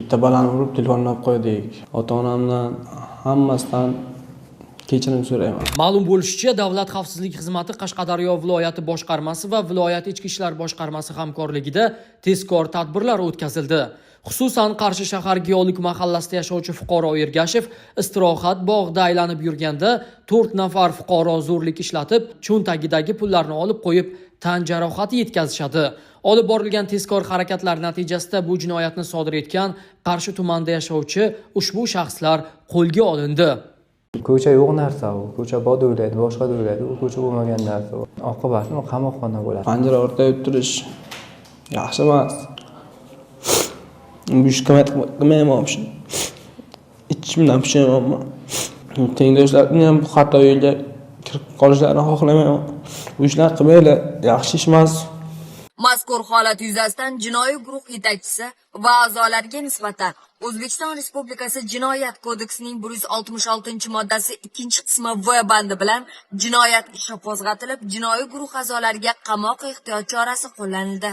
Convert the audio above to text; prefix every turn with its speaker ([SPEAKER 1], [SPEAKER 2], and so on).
[SPEAKER 1] Bitta bolani urib, telefonni olib qo'ydik. Ota-onamdan, hammasidan kechirim so'rayman.
[SPEAKER 2] Ma'lum bo'lishicha, Davlat xavfsizlik xizmati Qashqadaryo viloyati boshqarmasi va viloyat ichki ishlar boshqarmasi hamkorligida tezkor tadbirlar o'tkazildi. Xususan, Qarshi shahar Giyolik mahallasida yashovchi fuqaro Ergashev istirohat bog'ida aylanib yurganda 4 nafar fuqaro zo'rlik ishlatib, cho'ntagidagi pullarni olib qo'yib, tan jarohati yetkazishadi. Olib borilgan tezkor harakatlar natijasida bu jinoyatni sodir etgan Qarshi tumanida yashovchi ushbu shaxslar qo'lga olindi.
[SPEAKER 3] Ko'cha yo'q narsa u. Ko'cha bor o'ylaydi, boshqa o'ylaydi. U ko'cha bo'lmagan narsa u. Oqibati qamoqxona bo'ladi.
[SPEAKER 1] Panjara ortida turish yaxshi emas. Bu ishni qilmayman вообще. Ichimdan pushaymonman. Tengdoshlarimni ham bu xato yo'lga kirib qolishlarini xohlamayman. Bu ishlar qilmanglar, yaxshi ish emas.
[SPEAKER 4] Mazkur holat yuzasidan jinoiy guruh yetakchisi va a'zolariga nisbatan O'zbekiston Respublikasi Jinoyat kodeksining 166-moddasi 2-qismi V bandi bilan jinoyat ishi qo'zg'atilib, jinoiy guruh a'zolariga qamoq ehtiyot chorasi qo'llanildi.